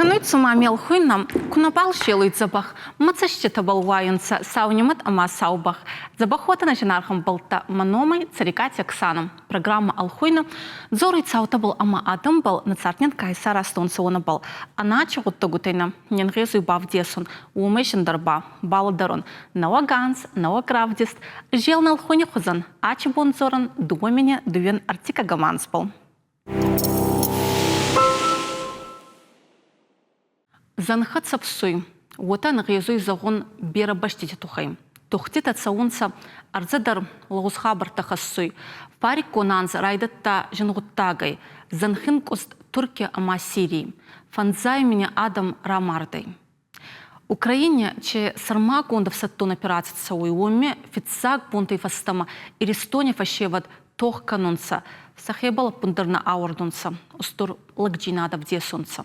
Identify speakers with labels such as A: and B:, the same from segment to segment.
A: Кӕнуй цума ме лхуйнӕ, ку нӕбал зелуй дзӕбӕх, Мӕ цӕститӕбӕл уайунцӕ сау нимӕт ӕма сау бӕх. Дзӕбӕх уотӕ нӕ зинаргъ ӕмбӕлттӕ, мӕ номӕй Цӕрикъати Оксанӕ. Программӕ «Ӕлхуйнӕ» дзоруй цаутӕбӕл ӕма адӕмбӕл, нӕ царднен ка исаразтонцӕ, уонӕбӕл. Ӕнӕачи гъуддӕгутӕй нӕ не нгъезуй бавдесун, уомӕй зиндӕр ба балӕдӕрун. Нӕуӕг анз, нӕуӕг равдист, зелӕн ӕлхуйни хузӕн ачи бон дзорӕн дууӕ мине дууин ӕртиккӕгӕм анзбӕл. Зӕнхӕ цӕфсуй, уотӕ ӕнгъезуй зӕгъун берӕ бӕстити туххӕй. Тухтитӕ цӕунцӕ, ӕрдзӕ дӕр лӕгъуз хабӕрттӕ хӕссуй. Фариккон анз райдӕдта зингъуддагӕй, зӕнхинкъуст Турки ӕма Сирий. Фӕндзай мини адӕм рамардӕй. Украине чи сӕрмагонд ӕфсӕддон операци цӕуй, уоми фиццаг бонтӕй фӕстӕмӕ Иристони фӕсевӕд тох кӕнунцӕ, сӕхебӕл ӕппундӕр нӕ ауӕрдунцӕ, устур лӕгдзийнадӕ ӕвдесунцӕ.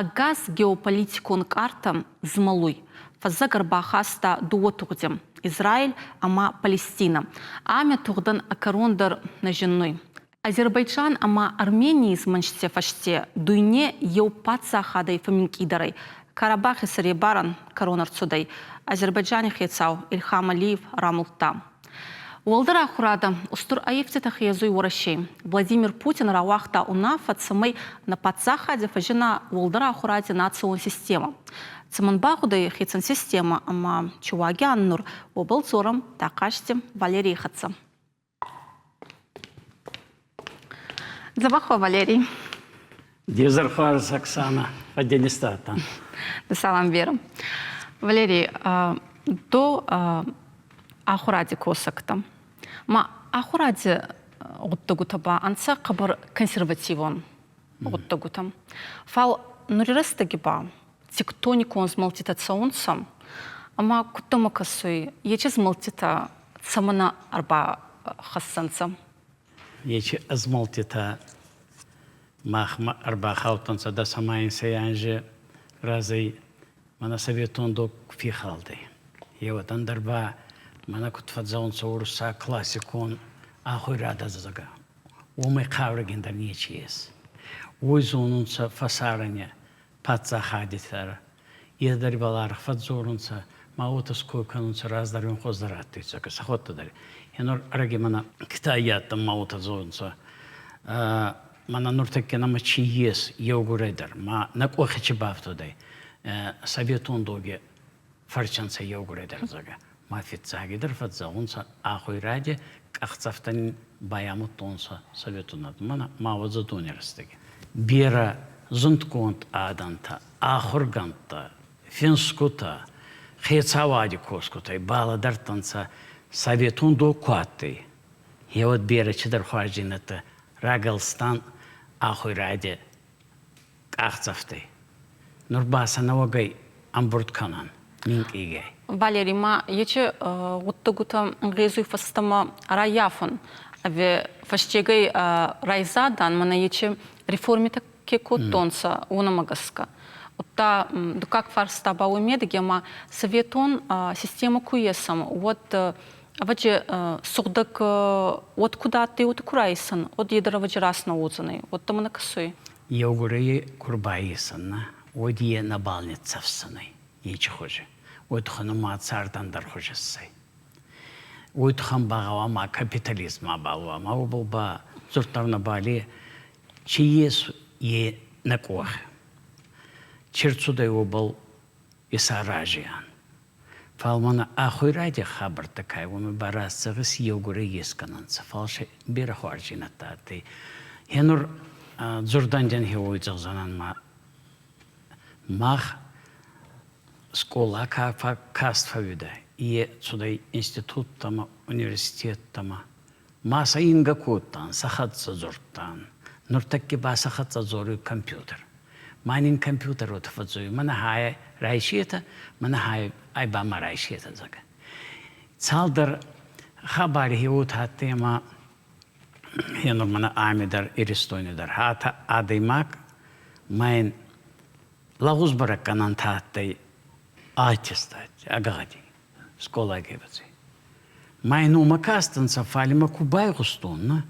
A: Ӕгас геополитикон къартӕ змӕлуй. Фӕззӕг ӕрбахаста дууӕ тугъди Израиль ӕма Палестинӕ. Ами тугъдӕн ӕ кӕрон дӕр нӕ зиннуй. Азербайджан ӕма Армений змӕнстти фӕсте дуйне еу паддзахадӕй фӕмминкъийдӕр ӕй. Карабахи сӕребарӕн кӕрон ӕрцудӕй. Азербайджани хецау Ильхам Алиев рамулдта. Уӕлдӕр ахурадӕ устур ӕййивдтитӕ хезуй Уӕрӕсей. Владимир Путин рауагъта унаффӕ, цӕмӕй нӕ паддзахади фӕззина уӕлдӕр ахуради национ системӕ. Цӕмӕн багъудӕй хецӕн системӕ ӕма чеуаги ан нур, уобӕл дзорӕм Тахъазти Валерийи хӕццӕ. Дзӕбӕх уо, Валерий.
B: Де зӕрхуарз, Оксана, Фӕдденистатан.
A: Салам, Вера. Валерий, до ахуради косӕгтӕ. Ма ахуради гъуддӕгутӕ ба ӕнцӕ хъӕбӕр консервативон гъуддӕгутӕ. Фал нури рӕстӕги ба тектоникон змӕлдтитӕ цӕунцӕ, ӕма куд дӕмӕ кӕсуй, ечи змӕлдтитӕ цӕмӕнӕ ӕрбахӕссӕнцӕ?
B: Ечи ӕзмӕлдтитӕ махмӕ ӕрбахаудтӕнцӕ дӕсӕмӕ анзи разӕй мӕнӕ советон дог фехалдӕй. Еуӕд ӕндӕр ба мӕнӕ куд фӕдзӕунцӕ уруссаг классикон ахуйрадӕ, зӕгъгӕ, уомӕй хъаурӕгиндӕр нечи ес. Уой зонунцӕ фӕсарӕни паддзахади дӕр. Е дӕр ибӕл арӕх фӕдздзорунцӕ, ма уотӕ ской кӕнунцӕ раздӕр хуӕздӕр адтӕй, сӕхуӕдтӕ дӕр. Енур ӕрӕги мӕнӕ Китайӕдтӕн ма уотӕ дзорунцӕ. Мӕнӕ нуртӕккӕ нӕмӕ чи ес еугурӕй дӕр, ма нӕ къохи чи бафтудӕй, советон доги фӕрчӕнцӕ еугурӕй дӕр, зӕгъгӕ. Ма фиццагидӕр фӕдзӕгъунцӕ ахуйради къахдзӕфтӕн байамудтонцӕ советон адӕмӕн ма уодзӕ дони рӕстӕги. Берӕ зундгонд адӕнтӕ, ахургӕндтӕ, финсгутӕ, хецауади косгутӕй балӕдӕрдтӕнцӕ советон дог ку адтӕй, еуӕд берӕ цидӕр хуарздзийнӕдтӕ рагӕлстан ахуйради къахдзӕфтӕй. Нур ба сӕ нӕуӕгӕй ӕмбурд кӕнӕн минкъийгай.
A: Валерий, ма ечи гъуддӕгутӕ ӕнгъезуй фӕстӕмӕ раййафун, ӕви фӕстегӕй райзадан, мӕнӕ ечи реформитӕ ке кодтонцӕ, уонӕмӕ гӕсгӕ. Удта дуккаг фарста ба уой медӕги, ӕма советон системӕ ку есӕм, уӕд ӕвӕджи сугъдӕг уод куд адтӕй, уотӕ ку райсӕн, уӕд е дӕр ӕвӕджи раст нӕ уодзӕнӕй. Уӕдта мӕ нӕ кӕсуй.
B: Еугурӕй ку рбайесӕн, уӕд е нӕбал ниццӕфдзӕнӕй ечи хузи. Уой туххӕн ма цард ӕндӕр хузи иссӕй. Уой туххӕн ба гъӕуама капитализм мабал уа, ма уобӕл ба дзурддӕр нӕбал е. Чи ес, е нӕ къох. Чи рцудӕй, уобӕл исаразиан. Фал мӕнӕ ахуйради хабӕрттӕ ка уоми ба рацӕгъис еугурӕй ескӕнӕнцӕ, фал сӕ берӕ хуарздзийнӕдтӕ адтӕй. Гьенур дзурдӕндӕн хеуой зӕгъдзӕнӕн ма мах скъола ка каст фӕууидӕ, е цудӕй институттӕмӕ, университеттӕмӕ. Ма сӕ ингӕ кодтан, сӕ хӕццӕ дзурдтан. Нуртӕкки ба сӕ хӕццӕ дзоруй компьютер. Ма нин компьютер уотӕ фӕдздзоруй, мӕнӕ хай райсетӕ, мӕнӕ хай ай ба ма райсетӕ, зӕгъгӕ. Цалдӕр хабари уотӕ адтӕй ӕма енур мӕнӕ ами дӕр, Иристони дӕр хатӕ адӕймаг ма ин лӕгъуз бӕрӕггӕнӕнтӕ адтӕй аттестат, ӕгъгъӕди скъолай ӕвӕдзи. Ма ин уомӕ кастӕнцӕ, фал имӕ ку байгъустон, нӕ,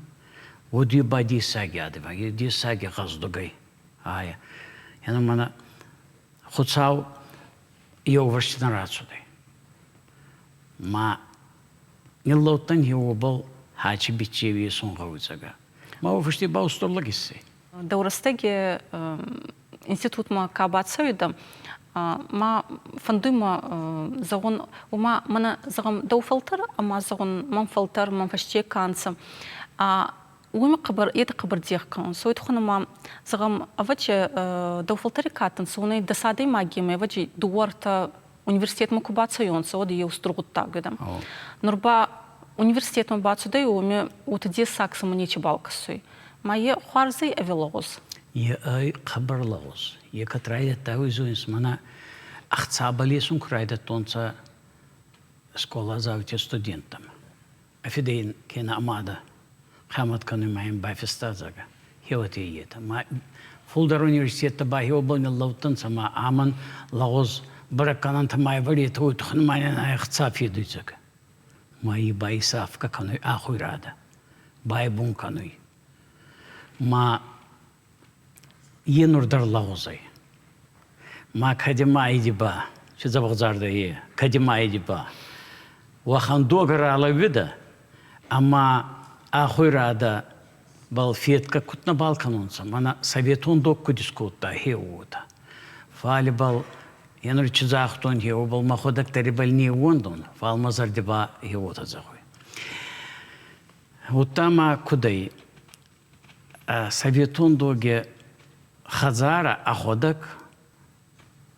B: уӕд е ба дессаги адӕймаг, е дессаги гъӕздуг ӕй. Айӕ. Ӕна мӕнӕ Хуцау еувӕрсти нӕ рацудӕй. Ма ниллӕудтӕн уобӕл Хачи Биччеви есун гъӕуй зӕгъгӕ. Ма уофӕсте ба устур лӕг иссӕй.
A: Дӕу рӕстӕги институтмӕ ка бацӕуидӕ, ма фӕндуй мӕ зӕгъун, уома мӕнӕ зӕгъӕм дӕу фӕлтӕр ӕма зӕгъун мӕн фӕлтӕр, мӕн фӕсте ка нцӕ. Уоми хъӕбӕр етӕ хъӕбӕр дех кӕнунцӕ. Уой туххӕн ӕма зӕгъӕм, ӕвӕджи дӕу фӕлтӕри ка адтӕнцӕ, уонӕй дӕс адӕймагемӕ ӕвӕджи дууӕ-ӕртӕ университетмӕ ку бацӕуонцӕ, уӕд еу устур гъуддаг уидӕ. Нур ба университетмӕ бацудӕй, уоми уотӕ дессаг цума нечибал кӕсуй. Ма е хуарз ӕй ӕви лӕгъуз?
B: Е ӕй хъӕбӕр лӕгъуз. Е кӕд райдӕдта, уой зонис, мӕнӕ ӕхцабӕл есун ку райдӕдтонцӕ скъоладзаути студенттӕмӕ. Ӕ фидӕ ин кенӕ ӕ мадӕ хъиамӕт кӕнуй ма ин бафиста, зӕгъгӕ, хеуӕти етӕ. Ма фулдӕр университеттӕ ба хеуӕбӕл ниллӕудтӕнцӕ ма амӕн лӕгъуз бӕрӕггӕнӕнтӕ ма ӕвӕретӕ, уой туххӕн ма ин ӕхца федуй, зӕгъгӕ. Ма и ба исӕфгӕ кӕнуй ахуйрадӕ, байбун кӕнуй. Ма е нур дӕр лӕгъуз ӕй. Ма кӕдимайди ба, ци дзӕбӕх е, кӕдимайди ба, уӕхӕн догӕ ралӕууидӕ, ӕма ахуйрадӕ бал федгӕ куд нӕбал кӕнунцӕ, мӕнӕ советон дог куд искодта, хе уотӕ. Фал ибӕл е нур чи загътон, хе уобӕл мӕхуӕдӕг дӕр ибӕл не ууӕндун, фал мӕ зӕрди ба хе уотӕ зӕгъуй. Удта ма куд ӕй, Советон доги хӕдзарӕ ӕхуӕдӕг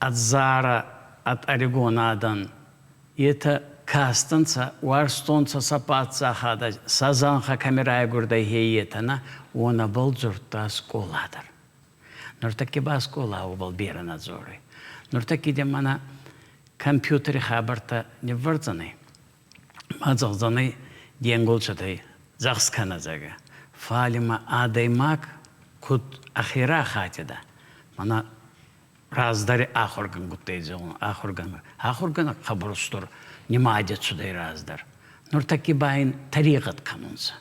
B: ӕдзарӕ ӕд ӕригон адӕн, етӕ кастӕнцӕ, уарзтонцӕ сӕ паддзахадӕ, сӕ зӕнхӕ кӕми райгурдӕй, етӕ нӕ, уонӕбӕл дзурдта скъола дӕр. Нуртӕкки ба скъола уобӕл берӕ нӕ дзоруй. Нуртӕкки дӕ мӕнӕ компьютери хабӕрттӕ ниввӕрдзӕнӕй, ма зӕгъдзӕнӕй де нгулцӕтӕй дзӕхс кӕнӕ, зӕгъгӕ. Фал имӕ адӕймаг куд ӕхе рахатидӕ, мӕнӕ раздӕри ахургӕнгутӕй зӕгъун, ахургӕнӕг. Ахургӕнӕг хъӕбӕр устур нимади цудӕй раздӕр. Нуртӕкки ба ин тӕрегъӕд кӕнунцӕ.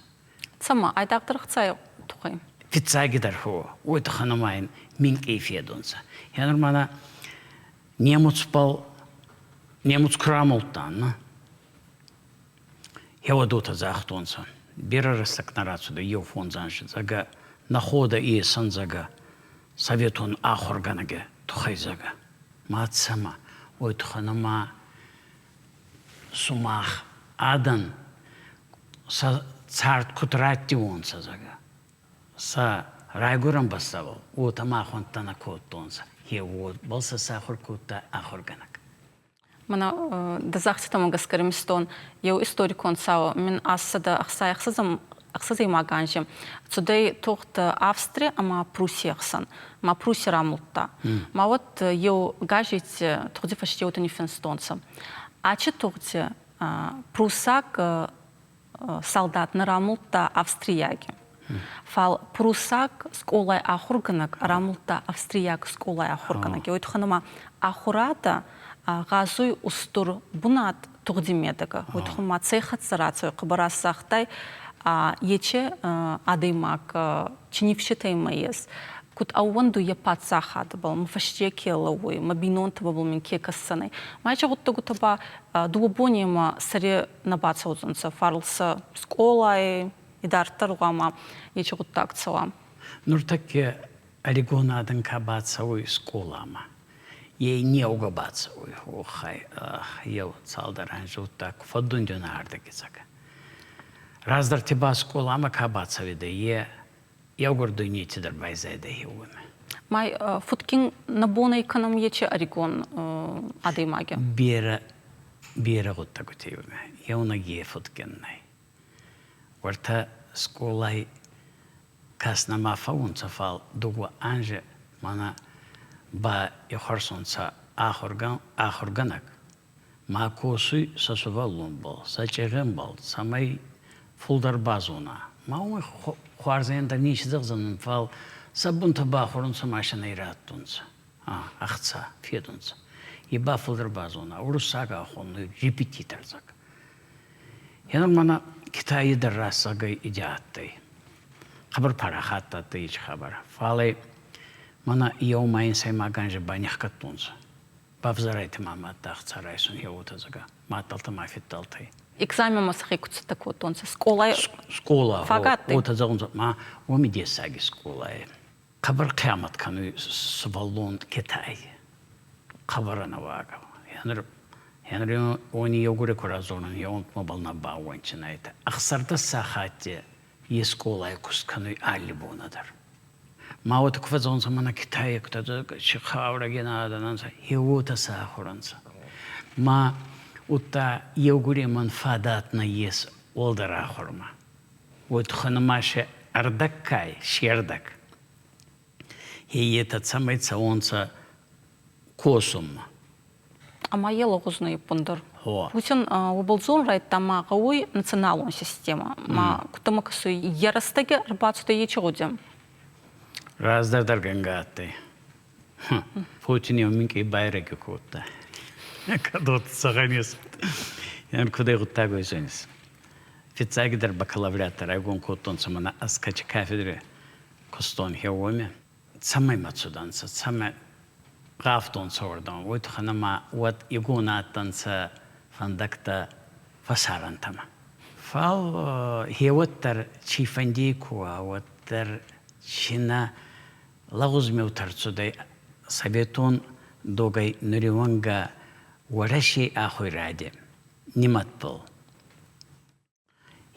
A: Цӕмӕ айдагъдӕр ӕхцай туххӕй?
B: Фиццагидӕр хо, уой туххӕн ӕма ин минкъий федунцӕ. Енур мӕнӕ немуцбӕл немуц ку рамулдтан, Хеуӕдотӕ загътонцӕ, берӕ рӕстӕг нӕ рацудӕй еу фондз анзи, зӕгъгӕ, нӕ ходӕ есӕн, зӕгъгӕ, советон ахургӕнӕги туххӕй, зӕгъгӕ. Ма цӕмӕ, уой туххӕн ӕма сумах адӕн сӕ цард куд раттиуонцӕ, зӕгъгӕ, сӕ райгурӕн бӕстӕбӕл, уотӕ махуӕнттӕ нӕ кодтонцӕ. Е уобӕл сӕ сахур кодта ахургӕнӕг.
A: Мӕнӕ дӕ загъдтӕмӕ гӕсгӕ римистон еу историкон цау мин 1606-ӕм анзи цудӕй тугъд Австри ӕма Пруссий ӕхсӕн. Ма Прусси рамулдта. Ма уӕд еу газети тугъди фӕстеуӕтӕ ниффинстонцӕ. Ачи тугъди пруссаг салдат нӕ рамулдта австрийаги. Фал пруссаг скъолай ахургӕнӕг рамулдта австрийаг скъолай ахургӕнӕги. Уой туххӕн ӕма ахурадӕ гъазуй устур бунат тугъди медӕгӕ. Уой туххӕн ма цӕй хӕццӕ рацӕуй хъӕбӕр асагътай, ечи адӕймаг чи нифситӕй ма ес, куд ӕууӕндуй е паддзахадӕбӕл, мӕ фӕсте ке лӕууй, мӕ бийнонтӕбӕл мин ке кӕсдзӕнӕй. Ма ечи гъуддӕгутӕ ба дууӕ бонемӕ сӕри нӕ бацӕудзӕнцӕ, фал сӕ скъолай идарддӕр гъуама ечи гъуддаг цӕуа.
B: Нуртӕккӕ ӕригон адӕн ка бацӕуй скъоламӕ, е неугӕ бацӕуй. Охай, еу цалдӕр анзи удта ку фӕддундиуна ардӕги дзӕгӕ. Раздӕрти ба скъоламӕ ка бацӕуидӕ, е еугур дуйнети дӕр байзайдӕ еуемӕ.
A: Май фудгин нӕ бонӕй кӕнӕм ечи ӕригон адӕймаги?
B: Берӕ, берӕ гъуддӕгути еуемӕ. Еунӕг е фудгин нӕй. Уӕртӕ скъолай кӕс нӕма фӕуунцӕ, фал дууӕ анзи мӕнӕ ба ихуӕрсунцӕ ахургӕнӕг. Ма косуй сӕ сувӕллонбӕл, сӕ чъегъенбӕл, цӕмӕй фулдӕр базона. Ма уомӕй хуарзӕй ӕндӕр неци зӕгъдзӕнӕн, фал сӕ бунтӕ бахуӕрунцӕ ма сӕ нӕ раттунцӕ. Ӕхца федунцӕ. И ба фулдӕр базона. Уруссагау хонуй репетитор зӕгъгӕ. Енур мӕнӕ Китайи дӕр рӕсӕгӕй иде адтӕй. Хъӕбӕр парахат адтӕй еци хабар. Фал ӕй Мӕнӕ еума инсӕймаг анзи ба нихгӕдтонцӕ. Бавзарайтӕ ма мадта ӕхца райсун еуотӕ, зӕгъгӕ, мадтӕлтӕ ма фиддӕлтӕй.
A: Экзаменмӕ сӕхе куд цӕттӕ кодтонцӕ? Скъолай
B: Скъола, уотӕ зӕгъунцӕ, ма уоми дессаги скъола ӕй. Хъӕбӕр хъиамӕт кӕнуй сувӕллон Китай. Хъӕбӕр ӕнӕуагӕ. Енр уони еугурӕй ку радзорӕн, еуонтмӕбӕл нӕ баууӕнчинайтӕ. 16 сахатти е скъолай куст кӕнуй алли бонӕ дӕр. Ма уотӕ ку фӕззӕгъунцӕ, мӕнӕ китайӕгтӕ си хъаурӕгин адӕн ӕнцӕ, е уотӕ сӕ ахур ӕнцӕ. Ма удта еугуремӕн фадат нӕййес уӕлдӕр ахурмӕ. Уой туххӕн ма се ӕрдӕгкай, се рдӕг. Етӕ цӕмӕй цӕуонцӕ косунмӕ.
A: Ӕма е лӕгъуз нӕй ӕппундӕр. Путин уобӕл дзорун райдӕдта, ма гъӕуй националон системӕ. Ма кудтӕмӕ кӕсуй, е рӕстӕги ӕрбацудӕй ечи гъуди?
B: Раздӕр дӕр гӕнгӕ адтӕй. Путин еу минкъий байрӕги кодта. Кӕд уотӕ зӕгъӕн ес. Кудӕй гъуддаг уодзӕнис? Фиццагидӕр бакалавриаттӕ райгон кодтонцӕ мӕнӕ ӕз кафедри кустон хеуоми. Цӕмӕй ма цудӕнцӕ, цӕмӕй гъавтонцӕ уордӕмӕ, уой туххӕн ӕма уӕд игон адтӕнцӕ фӕндӕгтӕ фӕсарӕнтӕмӕ. Фал хеуӕддӕр цийфӕнди ку уа, уӕддӕр си нӕ лӕгъуз миутӕ рцудӕй советон догӕй нуриуӕнгӕ Уӕрӕсей ахуйради нимадбӕл.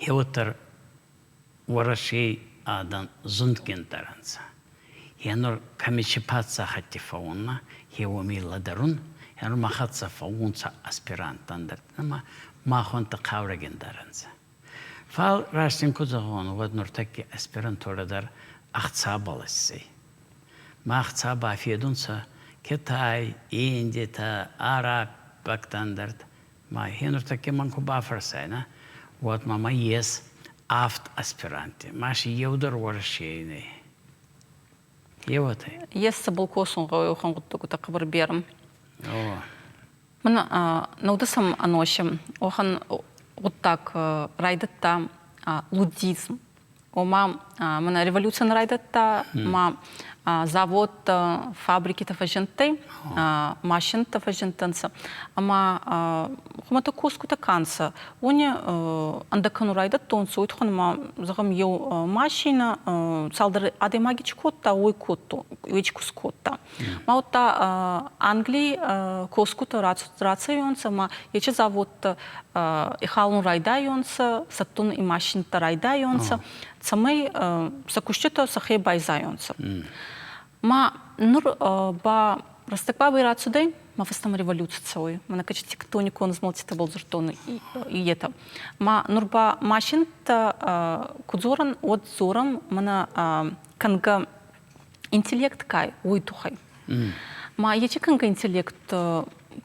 B: Гьеуӕддӕр Уӕрӕсей адӕн зундгинддӕр ӕнцӕ. Гьенур кӕми ци паддзахӕдти фӕуунмӕ, гье уоми лӕдӕрун, гьенур мӕ хӕццӕ фӕуунцӕ аспиранттӕн дӕр ӕма махуӕнтӕ хъаурӕгиндӕр ӕнцӕ. Фал раст ин ку зӕгъон, уӕд нуртӕкки аспирантурӕ дӕр ӕхцабӕл иссӕй. Ма ӕхца бафедунцӕ Китай, Индитӕ, араббӕгтӕн дӕр. Ма гьенуртӕкки мӕн ку бафӕрсайнӕ, уӕд мӕмӕ ес авд аспиранти. Ма си еу дӕр Уӕрӕсей нӕй. Еуотӕ.
A: Ес цӕбӕл косун гъӕуй уӕхӕн гъуддӕгутӕ хъӕбӕр берӕ. Мӕн нӕудӕсӕм ӕноси уӕхӕн гъуддаг райдӕдта луддизм. Ома, мӕнӕ революци нӕ райдӕдта, ма заводтӕ, фабрикитӕ фӕззиндтӕй, машинтӕ фӕззиндтӕнцӕ, ӕма хумӕтӕг косгутӕ ка нцӕ, уони ӕндӕр кӕнун райдӕдтонцӕ, уой туххӕн ма, зӕгъӕм, еу машинӕ цалдӕр адӕймаги чи кодта, уой кодта, уой чи кодта. Ма удта Англий косгутӕ рацӕуонцӕ ӕма ечи заводтӕ ихалун райдайонцӕ, сӕттун и машинтӕ райдайонцӕ, цӕмӕй сӕ куститӕ сӕхе байзайонцӕ. Ма нур ба рӕстӕг бабӕй рацудӕй, ма фӕстӕмӕ революци цӕуй. Мӕнӕ кӕчи тектоникон змӕлдтитӕбӕл дзурдтон етӕ. Ма нур ба машинтӕ ку дзорӕн, уӕд дзорӕн мӕнӕ кӕнгӕ интеллект кай, уой туххӕй. Ма ечи кӕнгӕ интеллект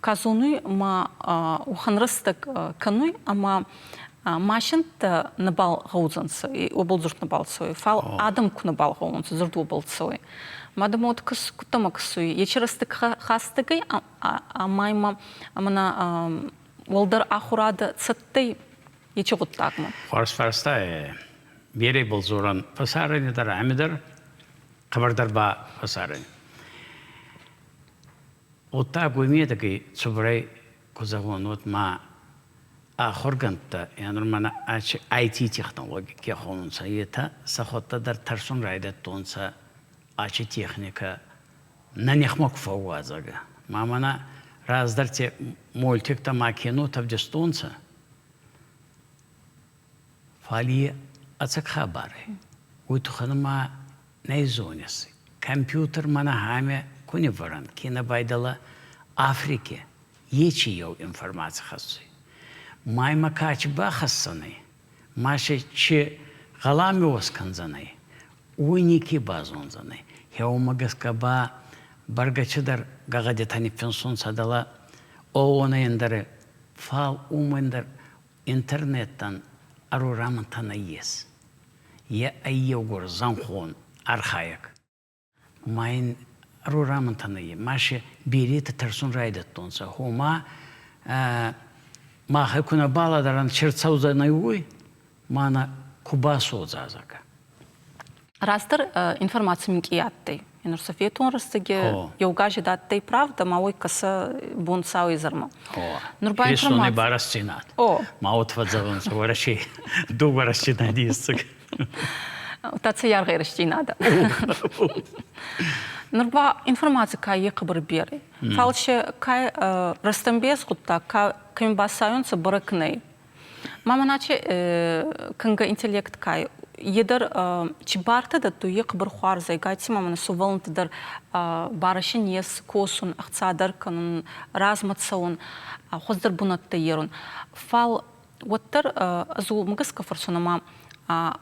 A: ка зонуй, ма уӕхӕн рӕстӕг кӕнуй ӕма машинттӕ нӕбал гъӕудзӕнцӕ, уобӕл дзурд нӕбал цӕуй, фал адӕм ку нӕбал гъӕуонцӕ, дзурд уобӕл цӕуй. Ма дӕмӕ кудтӕмӕ кӕсуй, ечи рӕстӕг хастӕгӕй ӕма имӕ мӕнӕ уӕлдӕр ахурадӕ цӕттӕй ечи гъуддагмӕ?
B: Хуарз фарста берӕ был дзорӕн фӕсарӕни дӕр ами дӕр, хъӕбӕрдӕр ба фӕсарӕни. Гъуддаг уой медӕгӕй цубурӕй ку зӕгъон, уӕд ма ахургӕндтӕ, нур мӕнӕ IT-технологи ке хонунцӕ, етӕ сӕхуӕдтӕ дӕр тӕрсун райдӕдтонцӕ ачи техникӕ нӕ нихмӕ ку фӕууадзӕгӕ. Ма мӕнӕ раздӕр те мультиктӕ ма кинотӕ вдистонцӕ, Фал е ӕцӕг хабар ӕй. Уой туххӕн ма нӕ зонис, компьютер мӕнӕ хӕмӕ ку ниввӕрӕн, кенӕ байдала Африки ечи еу информаци хӕссуй. Ма имӕ ка чи бахӕссӕнӕй, ма си чи гъӕламиуӕз кӕндзӕнӕй, уой неке базондзӕнӕй. Гъе гӕсгӕ ба бӕргӕ чидӕр гӕгъӕдитӕ ниффинсунцӕ дӕлӕ ООН-ӕй ӕндӕр, фал уомӕн дӕр интернеттӕн ӕрурамӕнтӕ нӕййес. Е ӕй еугур зӕнхон архайӕг. Ма ин ӕрурамӕнтӕ нӕййес. Ма си беретӕ тӕрсун райдӕдтонцӕ. Гъома, махӕй ку нӕ балӕдӕрӕн, чи рцӕудзӕнӕй, уой, ма нӕ ку басодза, зӕгъгӕ.
A: Растдӕр информаци минкъий адтӕй. Нур советон рӕстӕги еу газет адтӕй «Правда», ма уой кӕсӕ бон сау изӕрмӕ.
B: Нур ба Иристони барастдзийнад. Ма уот фӕдзӕгъунцӕ Уӕрӕсей дууӕ рӕстдзийнади исцӕг.
A: Та це яргъи рӕстдзийнадӕ. Нур ба информаци ка е хъӕбӕр берӕ. Фал се ка рӕстӕмбес гъуддаг, ка кӕми бацайунцӕ, бӕрӕг нӕй. Ма мӕнӕ кӕнгӕ интеллект ка е дӕр чи бартӕ дӕттуй, е хъӕбӕр хуарз ӕй. Гайти ма мӕнӕ сувӕллӕнтти дӕр барӕ син ес косун, ӕхца дӕр кӕнун, размӕ цӕун, хуӕздӕр бунӕттӕ ерун. Фал уӕддӕр ӕз уомӕ гӕсгӕ фӕрсун ӕма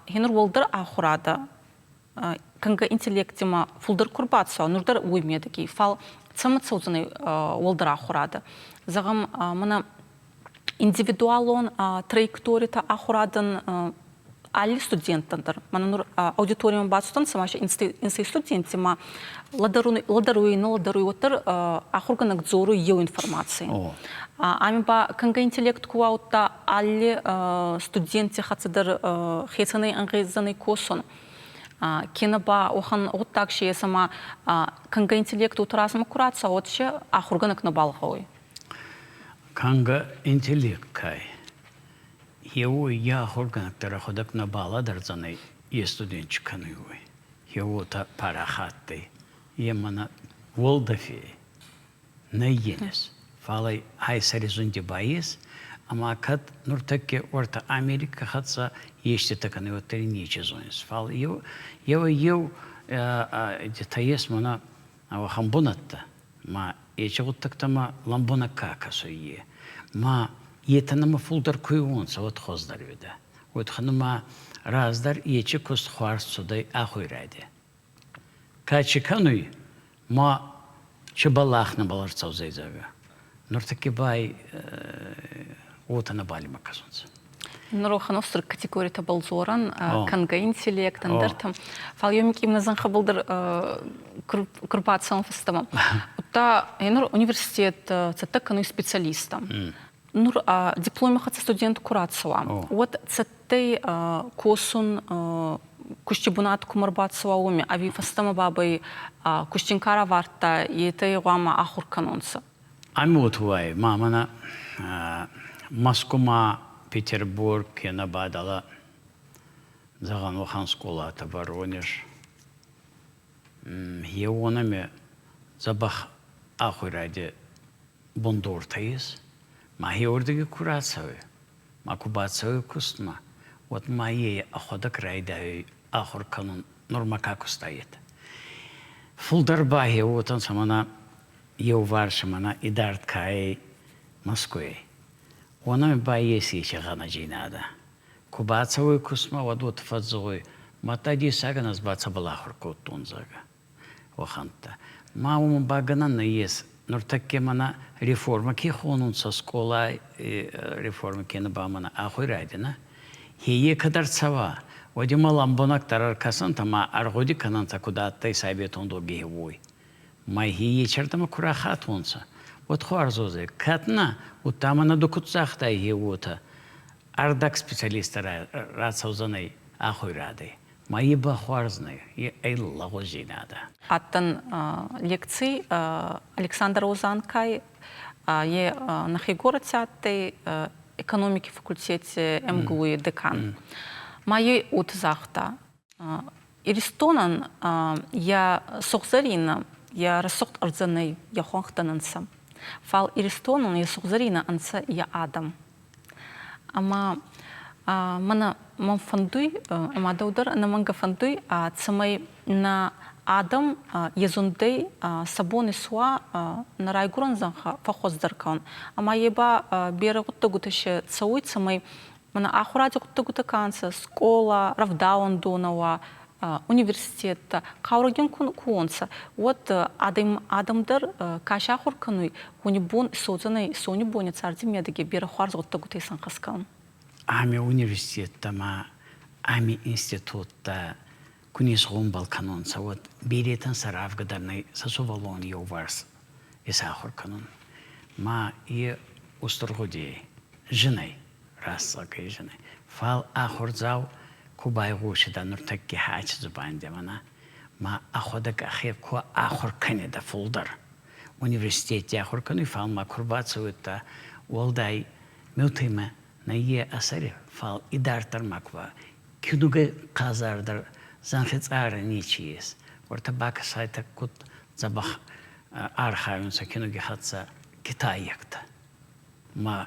A: гьенур уӕлдӕр ахурадӕ кӕнгӕ интеллектимӕ фулдӕр ку рбацӕуа, нур дӕр уой медӕги, фал цӕмӕ цӕудзӕнӕй уӕлдӕр ахурадӕ? Зӕгъӕм, мӕнӕ индивидуалон траекторитӕ ахурадӕн алли студенттӕн дӕр. Мӕнӕ нур аудиторимӕ бацудӕнцӕ ма инсей студенттимӕ лӕдӕруй, нӕ лӕдӕруй, уӕддӕр ахургӕнӕг дзоруй еу информаци. Ами ба кӕнгӕ интеллект ку уа, алли студентти хӕццӕ дӕр хецӕнӕй ӕнгъездзӕнӕй косун. Кенӕ ба уӕхӕн гъуддаг си ес, ӕма кӕнгӕ интеллект уотӕ размӕ ку рацӕуа, уӕд си ахургӕнӕг нӕбал гъӕуй.
B: Кӕнгӕ интеллект кай, еуой йӕ ахургӕнӕг дӕр ӕхуӕдӕг нӕ балӕдӕрдзӕнӕй е студент чи кӕнуй, уой. Е уотӕ парахаттӕй, е мӕнӕ уӕлдӕфи нӕййес, фал ӕй ӕ сӕри зунди ба ес, ӕма кӕд нуртӕкки уӕртӕ Америки хӕццӕ еститӕ кӕнуй, уӕддӕр ин нечи зонис. Фал еуӕй-еу етӕ ес мӕнӕ ауӕхӕн бунӕттӕ, ма ечи гъуддӕгтӕмӕ лӕмбунӕг ка кӕсуй, е. Ма етӕ нӕмӕ фулдӕр ку уонцӕ, уӕд хуӕздӕр уидӕ. Уӕд ма раздӕр ечи куст хуарз цудӕй ахуйради. Ка чи кӕнуй, ма чи бӕллах нӕбал ӕрцӕудзӕй, зӕгъгӕ. Нуртӕкки ба уотӕ нӕбал имӕ кӕсунцӕ.
A: Нур уӕхӕн устур категоритӕбӕл дзорӕн, кӕнгӕ интеллект, ӕндӕртӕ. Фал еу минкъий нӕ зӕнхӕбӕл дӕр ку рбацӕуӕн фӕстӕмӕ. Удта нур университет цӕттӕ кӕнуй специалисттӕ. Нур дипломи хӕццӕ студент ку рацӕуа, уӕд цӕттӕй косун кусти бунат кумӕ рбацӕуа, уоми ӕви фӕстӕмӕ бабӕй кустин ка равардта, етӕ гъӕуама ахур кӕнонцӕ?
B: Ами уотӕ ма мӕнӕ Мӕскумӕ, Петербург кенӕ ба дӕлӕ, зӕгъӕн, уӕхӕн скъолатӕ Воронеж. Е уонӕми дзӕбӕх ахуйради бундортӕ ес. Ма хеуордиги ку рацӕуй, ма ку бацӕуй кустмӕ, уӕд ма е ӕхуӕдӕг райдайуй ахур кӕнун, нурмӕ ка куста, етӕ. Фулдӕр ба хе уотӕнцӕ мӕнӕ еуварс мӕнӕ идард ка ӕй Мӕскуйӕй. Уонӕми ба еци гъӕнӕджийнадӕ. Ку бацӕуй кустмӕ, уӕд уотӕ фӕдздзоруй: Мадта дессагӕн ӕз ба цӕбӕл ахур кодтон, зӕгъгӕ. Уӕхӕнттӕ. Ма уомӕн ба гӕнӕн нӕййес. Нуртӕккӕ мӕнӕ реформӕ ке хонунцӕ, скъолай реформӕ кенӕ ба мӕнӕ ахуйради, нӕ? Е кӕд ӕрцӕуа, уӕд имӕ лӕмбунӕгдӕр ӕркӕсӕнтӕ ма ӕргъуди кӕнӕнтӕ, куд адтӕй советон доги, уой. Ма ечердӕмӕ ку рахатонцӕ, уӕд хуарз уодзӕй. Кӕд нӕ, удта мӕнӕ ду куд загътай, е уотӕ. Ӕрдӕг специалисттӕ рацӕудзӕнӕй ахуйрадӕй. Ма е ба хуарз нӕй, е ӕй лӕгъуздзийнадӕ.
A: Адтӕн лекци Александр Озанкай, е нӕхе горӕти адтӕй экономики факультети МГУ-и декан. Ма е уотӕ загъта: Иристонӕн йӕ сугъзӕрийнӕ, йӕ рӕсугъд ӕрдзӕ нӕй, йӕ хуӕнхтӕ нӕ нцӕ. Фал Иристонӕн йӕ сугъзӕрийнӕ ӕнцӕ йӕ адӕм. Ӕма мӕнӕ мӕн фӕндуй, ӕма дӕу дӕр ӕнӕмӕнгӕ фӕндуй, цӕмӕй нӕ адӕм е зундӕй сӕ бон исуа нӕ райгурӕн зӕнхӕ фӕххуӕздӕр кӕнун. Ӕма е ба берӕ гъуддӕгутӕ се цӕуй, цӕмӕй мӕнӕ ахуради гъуддӕгутӕ ка нцӕ, скъола, рӕвдауӕндонӕ уа, университеттӕ хъаурӕгин ку уонцӕ, уӕд адӕм дӕр ка сахур кӕнуй, уони бон исуодзӕнӕй исони бони царди медӕги берӕ хуарз гъуддӕгутӕ исӕнхӕст кӕнун.
B: Ами университеттӕ ма ами институттӕ ку не сгъомбӕл кӕнонцӕ, уӕд беретӕн сӕ равгӕ дӕр нӕй сӕ сувӕллон еуварс исахур кӕнун. Ма е устур гъуди зин ӕй. Рӕстӕгӕй зӕгъӕн. Фал ахурдзау ку байгъосидӕ нуртӕкки хӕци дзубандимӕ, нӕ? Ма ӕхуӕдӕг ӕхе ку ахур кӕнидӕ фулдӕр. Университети ахур кӕнуй, фал ма ку рбацӕуидта, уӕлдай миутӕмӕ нӕййе ӕ сӕри, фал идарддӕр ма ку киунугӕ хъазардӕр зӕнхи цъарӕ нечи ес. Уӕртӕ бакӕсайтӕ, куд дзӕбӕх архайунцӕ киунуги хӕццӕ китайӕгтӕ. Ма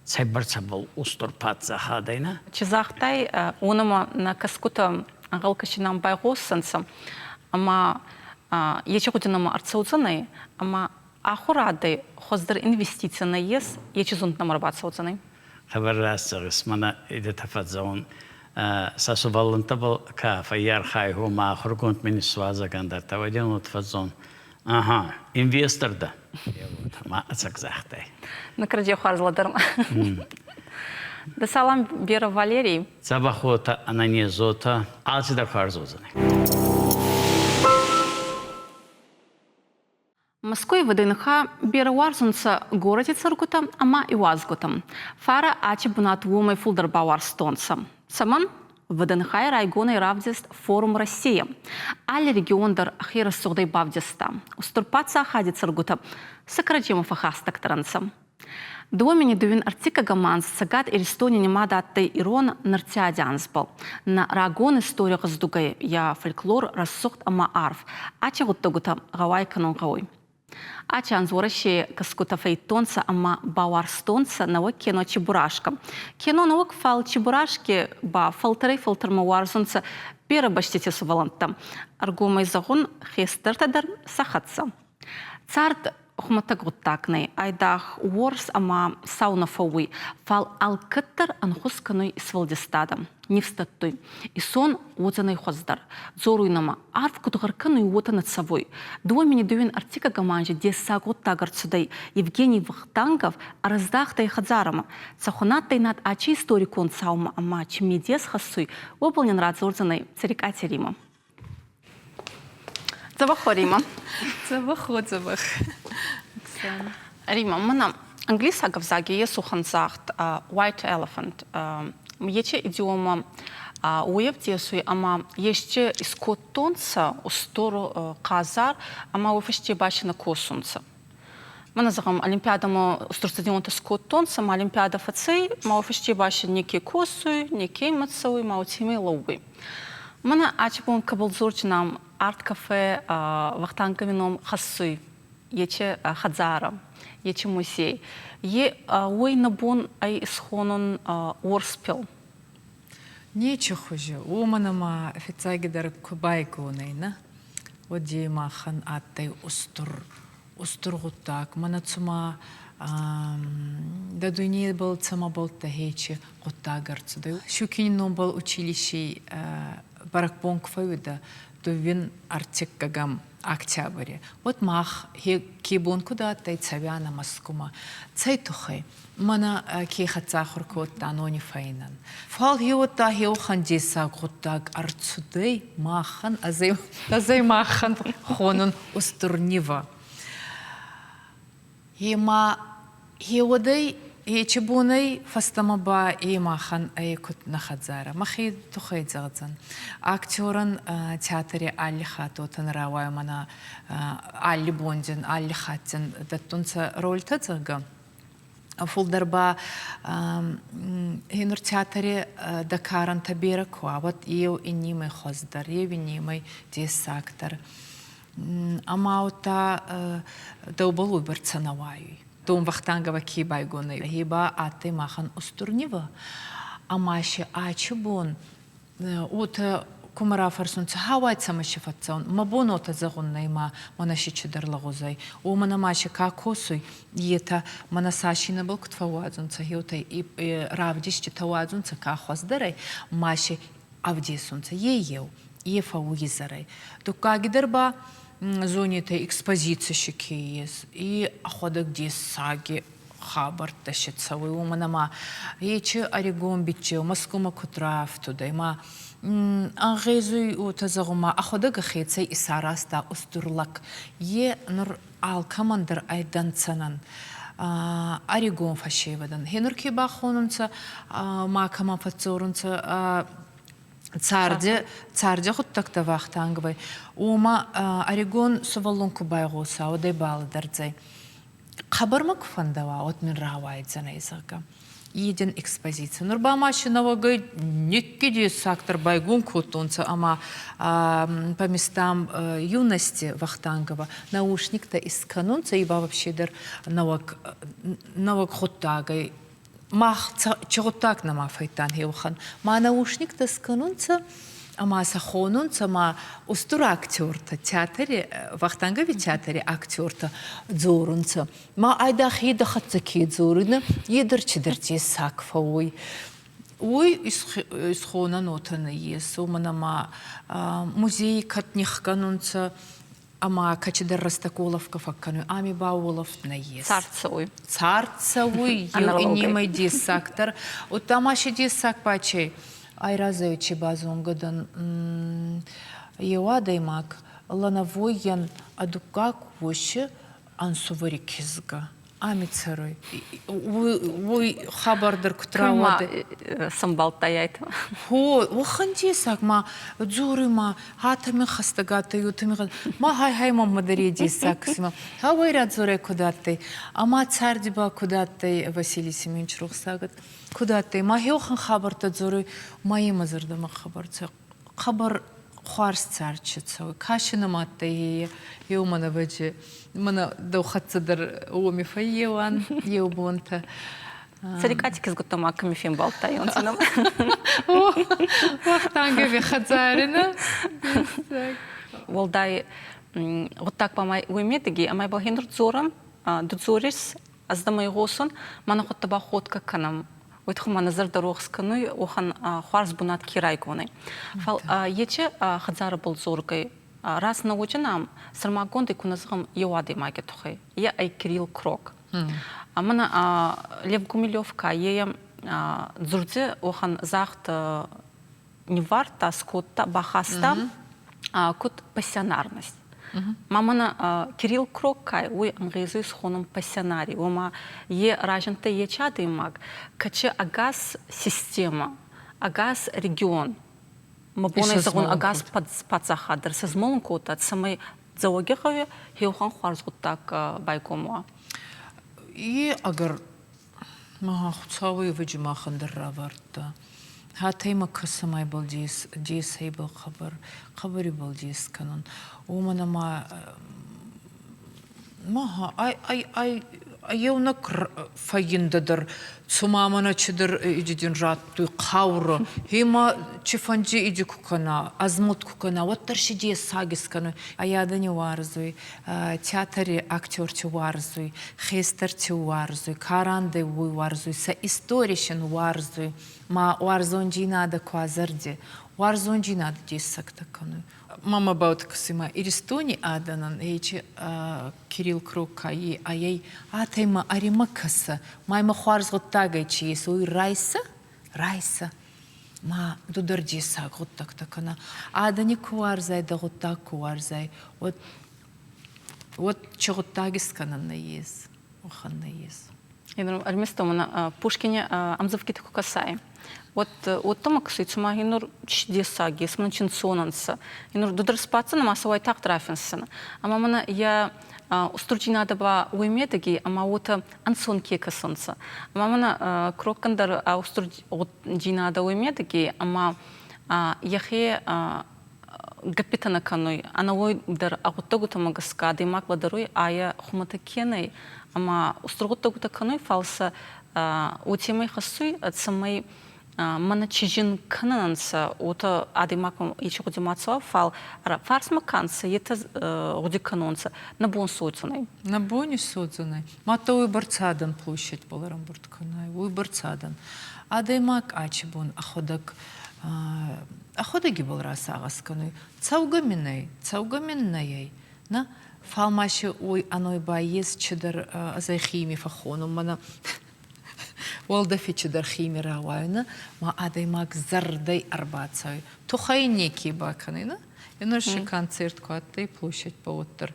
B: цӕйбӕрцӕбӕл устур паддзахадӕй нӕ?
A: Чи загътай, уонӕмӕ нӕ кӕсгутӕ ӕнгъӕлкӕсинӕн байгъоссӕнцӕ, ӕма ечи гъуди нӕмӕ ӕрцӕудзӕнӕй, ӕма ахурадӕй хуӕздӕр инвестици нӕййес, ечи зунд нӕмӕ ӕрбацӕудзӕнӕй.
B: Хъӕбӕр раст зӕгъис, мӕнӕ идетӕ фӕдзӕун. Сӕ сувӕллӕнттӕбӕл ка фӕййархайуй ма ахургонд мин исуадзӕгӕн дӕр, тӕвӕден уод фӕдзон. Ага, инвестор дӕ. Ма ӕцӕг загътай.
A: Накарджи хуарз лӕдӕрм. Да салам Вера Валерий.
B: Дзӕбӕх уотӕ, ӕнӕнез уотӕ, алцидӕр хуарз уодзӕнӕй.
A: Мӕскуй ВДНХ берӕ уарзунцӕ горӕти цӕргутӕ ӕма иуазгутӕ. Фарӕ аци бунат уомӕй фулдӕр бауарзтонцӕ. Цӕмӕн? ВДНХ-й райгонӕй равдист «Форум Россия». Алли регион дӕр ӕхе рӕсугъдӕй бавдиста. Устур паддзахади цӕргутӕ сӕ кӕрӕдземӕ фӕххӕстӕгдӕр ӕнцӕ. Домени дууин ӕртиккӕгӕм анз Цӕгат Иристони нимад адтӕй ирон Нартиади анзбӕл. Нӕ рагон истори гъӕздугӕй, йӕ фольклор рӕсугъд ӕма арф. Аци гъуддӕгутӕ гъӕуай кӕнун гъӕуй. Аци анз Уӕрӕсей кӕсгутӕ фӕййидтонцӕ ӕма бауарзтонцӕ нӕуӕг кино «Чебурашка». Кино нӕуӕг, фал Чебурашки ба фӕлтӕрӕй-фӕлтӕрмӕ уарзунцӕ берӕ бӕстити сувӕллӕнттӕ. Ӕргомӕй зӕгъун, хестӕртӕ дӕр сӕ хӕццӕ. Цард хумӕтӕг гъуддаг нӕй, айдагъ уорс ӕма сау нӕ фӕууй, фал алкӕддӕр ӕнхус кӕнуй исфӕлдистадӕ, нифс дӕттуй. Исон уодзӕнӕй хуӕздӕр. Дзоруй нӕмӕ, арв куд гъӕр кӕнуй, уотӕ нӕ цӕвуй. Дууӕ мини дууин ӕртиккӕгӕм анзи дессаг гъуддаг ӕрцудӕй. Евгений Вахтангов ӕрӕздахтӕй хӕдзарӕмӕ. Цӕхуӕн адтӕй над ачи историкон цаумӕ ӕма чи медес хӕссуй, уобӕл нин радзордзӕнӕй Цӕрикъати Римӕ. Дзӕбӕх Рима.
C: Дзӕбӕх дзӕбӕх. Оксана.
A: Рима, мӕнӕ англисаг ӕвзаги ес ухӕн загъд white elephant. Ечи идиома уевдесуй ӕма есче искодтонцӕ устур хъазар ӕма уой фӕсте ба си нӕ косунцӕ. Мӕнӕ зӕгъӕм, олимпиадӕмӕ устур стадионтӕ скодтонцӕ, ма олимпиадӕ фӕцӕй, ма уой фӕсте ба си неке косуй, неке имӕ цӕуй, ма уотемӕй лӕууй. Мӕнӕ ачи бон кӕбӕл дзордзинам арт-кафе Вахтангови ном хӕссуй, ечи хӕдзарӕ, ечи музей. Е уой нӕ бон ӕй исхонун уорспел.
C: Нечи хузи, уомӕн ӕма фиццагидӕр ку байгон ӕй, нӕ? Уӕд е махӕн адтӕй устур устур гъуддаг. Мӕнӕ цума дӕ дуйнебӕл цӕмӕбӕлттӕ хечи гъуддаг ӕрцудӕй. Щукини номбӕл училищей бӕрӕгбон ку фӕууидӕ дууин ӕртиккӕгӕм октябри, уӕд мах ке бон куд адтӕй цӕуианӕ Мӕскумӕ. Цӕй туххӕй? Мӕнӕ ке хӕццӕ ахур кодтан, уони фӕйнӕн. Фал гьеуӕдта гьеуӕхӕн дессаг гъуддаг ӕрцудӕй махӕн, ӕзӕй махӕн хонун устур нивӕ. Ема гьеуӕдӕй ечи бонӕй фӕстӕмӕ ба е махӕн ӕй куд нӕ хӕдзарӕ. Мӕхе туххӕй зӕгъдзӕн. Актерӕн театри алли хатт уотӕ рауайа мӕнӕ алли бондин, алли хаттин дӕттунцӕ рольтӕ, зӕгъгӕ. Фулдӕр ба гьенур театри дӕ карӕнтӕ берӕ ку уа, уӕд еу иннимӕй хуӕздӕр, еу иннимӕй дессагдӕр. Ӕма удта дӕубӕл уойбӕрцӕ нӕ уайуй. Дом Вахтангова ке байгон ӕй, е ба адтӕй махӕн устур нивӕ. Ӕма си ачи бон уотӕ кумӕ рафӕрсунцӕ, гьӕуай цӕмӕ си фӕццӕун, мӕ бон уотӕ зӕгъун нӕй ма мӕнӕ си чидӕр лӕгъуз ӕй, уомӕн ӕма си ка косуй, етӕ мӕнӕ сашинӕбӕл куд фӕууадзунцӕ, еутӕ равдисджитӕ уадзунцӕ ка хуӕздӕр ӕй, ма си ӕвдесунцӕ. Е еу, е фӕууй изӕрӕй. Дуккагидӕр ба зонетӕ экспозици си ке ес, и ӕхуӕдӕг дессаги хабӕрттӕ си цӕуй, уомӕн ӕма ечи ӕригон биччеу Мӕскумӕ куд рафтудӕй, ма ӕнгъезуй уотӕ зӕгъун, ӕхуӕдӕг ӕхецӕй исаразта устур лӕг. Е нур алкӕмӕн дӕр ӕй дӕнцӕнӕн ӕригон фӕсевӕдӕн. Гьенур ке бахонунцӕ, ма кӕмӕн фӕдздзорунцӕ. Царди, царди гъуддӕгтӕ Вахтанговӕй, уома ӕригон сувӕллон ку байгъоса, уӕд ӕй балӕдӕрдзӕй. Хъӕбӕр мӕ ку фӕндӕуа, уӕд мин рауайдзӕнӕй, зӕгъгӕ. Един экспозици. Нур ба ма си нӕуӕгӕй никки дессагдӕр байгон кодтонцӕ ӕма по местам юности Вахтангова наушниктӕ искӕнунцӕ, и ба вообще дӕр нӕуӕг нӕуӕг гъуддагӕй мах чи гъуддаг нӕма фӕйдтан еуӕхӕн. Ма наушниктӕ скӕнунцӕ ӕма сӕ хонунцӕ ма устур актертӕ, театри, Вахтангови театри актертӕ дзорунцӕ. Ма айдагъ е дӕ хӕццӕ ке дзоруй, е дӕр чидӕр дессаг фӕууй. Уой исхонӕн уотӕ нӕййес, уомӕн ӕма музейи кӕд нихгӕнунцӕ ӕма кӕцидӕр рӕстӕг уолӕфгӕ фӕккӕнуй, ами ба уолӕфт нӕййес.
A: Цард цӕуй.
C: Цард цӕуй, еу иннемӕй дессагдӕр. Удта ма си дессаг ба чей? Айразӕй чи базонгӕ дӕн, еу адӕймаг Лановоййӕн а дуккаг уоси ӕнсувӕри кизгӕ. Ами цӕруй. Уой хабар дӕр куд рауадӕй.
A: Сӕмбалдтайайтӕ.
C: Хо, уӕхӕн дессаг ма дзоруй ма хатӕми хӕстӕг адтӕй, уотеми ма хай-хай мӕммӕ дӕр е дессаг кӕсуй. Ха уой радзорӕ куд адтӕй, ӕма царди ба куд адтӕй Василий Семенович рохсагӕд куд адтӕй. Ма хеуӕхӕн хабӕрттӕ дзоруй, ма имӕ зӕрдӕмӕ хабар хъӕбӕр хуарз цард чи цӕуй, ка си нимадтӕй е, еу мӕнӕ вӕджи, мӕнӕ дӕу хӕццӕ дӕр уоми фӕййеуӕн еу бонтӕ.
A: Цӕрикъати кизгуттӕ ма кӕми фембалдтайонцӕ?
C: Вахтангови хӕдзари, нӕ?
A: Уӕлдай гъуддаг ба ма уой медӕги, ӕма ибӕл хе нур дзорӕн, ду дзорис, ӕз дӕмӕ игъосун, ма нӕ гъудтӕ ба ходгӕ кӕнӕм. Уой туххӕй ма нӕ зӕрдӕ рохс кӕнуй, уӕхӕн хуарз бунат ке райгонӕй. Фал ечи хӕдзарӕбӕл дзоргӕй, раз нӕуӕджы нам сӕрмагондӕй ку нӕ зӕгъӕм еу адӕймаги туххӕй, е ӕй Кирилл Крок. Ӕма Лев Гумилев ка е дзурди уӕхӕн загъд ниввардта, скодта, бахаста куд пассионарность. Ма мӕнӕ Кирилл Кроккай уой ӕнгъезуй схонун пассионарий, уома е разиндтӕй ечи адӕймаг, кӕци ӕгас система, ӕгас регион, мӕ бон ӕй зӕгъун, ӕгас паддзахад дӕр сӕзмӕлун кодта, цӕмӕй Дзӕуӕгигъӕуи хеуӕхӕн хуарз гъуддаг байгом уа.
C: Е ӕгӕр Мӕ Хуцауи ӕвӕджи махӕн дӕр равардта. Хатӕй ма кӕцӕмӕйбӕл десӕйбӕл хъӕбӕр, хъӕбӕр ибӕл дес кӕнун. Уомӕн ӕма ма ай ай ай еунӕг фӕййиндӕ дӕр цума мӕнӕ чидӕр идин раттуй хъаурӕ. Ма цифӕнди иди ку кӕна, ӕзмӕлд ку кӕна, уӕддӕр си дессаг искӕнуй. Айадӕни уарзуй, театри актерти уарзуй, хестӕрти уарзуй, ка рандӕй, уой уарзуй, сӕ истори син уарзуй, ма уарзондзийнадӕ ку ӕ зӕрди, уарзондзийнадӕ дессӕгтӕ кӕнуй. Мама баутгсима Иристони адӕнӕн ечи Кирилл Кроккайи айӕй атӕй ма ӕримӕ кӕсӕ, ма имӕ хуарз гъуддагӕй чи ес, уой райсӕ, райсӕ. Ма ду дӕр дессаг гъуддӕгтӕ кӕнӕ. Адӕни ку уарзай, дӕ гъуддаг ку уарзай, уӕд уӕд чи гъуддаг искӕнӕн нӕййес, уӕхӕн нӕййес.
A: Ӕрмӕст мӕнӕ Пушкини ӕмдзӕвгитӕ ку кӕсай, уӕд уӕдта кӕсуй, цума инур дессаг ес, мӕнӕ чинцонӕнцӕ. Инур ду дӕр сбаддзӕнӕ ма сӕ уайтагъд рафинссӕнӕ. Ӕма мӕнӕ йӕ устурдзийнадӕ ба уой медӕги, ӕма уотӕ ӕнцон ке кӕсунцӕ. Ӕма мӕнӕ Кроккӕн дӕр ӕ устурдзийнадӕ уой медӕги, ӕма йӕхе гӕппитӕ нӕ кӕнуй, ӕнӕуой дӕр ӕ гъуддӕгутӕмӕ гӕсгӕ адӕймаг лӕдӕруй айӕ хумӕтӕг ке нӕй, ӕма устур гъуддӕгутӕ кӕнуй, фал сӕ уотемӕй хӕссуй, цӕмӕй мӕнӕ чи зин кӕнӕнцӕ, уотӕ адӕймагмӕ ечи гъуди ма цӕуа, фал фарсмӕ ка нцӕ, етӕ гъуди кӕнонцӕ, нӕ бон содзӕнӕй.
C: Нӕ бони содзӕнӕй. Мадта уойбӕрцӕ адӕн площадьбӕл ӕрӕмбурд кӕнай, уойбӕрцӕ адӕн. Адӕймаг ачи бон ӕхуӕдӕг ӕхуӕдӕг ибӕл расагъӕс кӕнуй. Цӕугӕ мин ӕй, цӕугӕ мин нӕй, нӕ? Фал ма си уой ӕной ба ес чидӕр ӕз ӕй хими фӕххонун, мӕнӕ уӕлдӕфи чидӕр хими рауайуна, ма адӕймаг зӕрдӕй ӕрбацӕуй. Тухӕй неке бакӕнуй, нӕ? Енур си концерт ку адтӕй площадьбӕ уӕддӕр.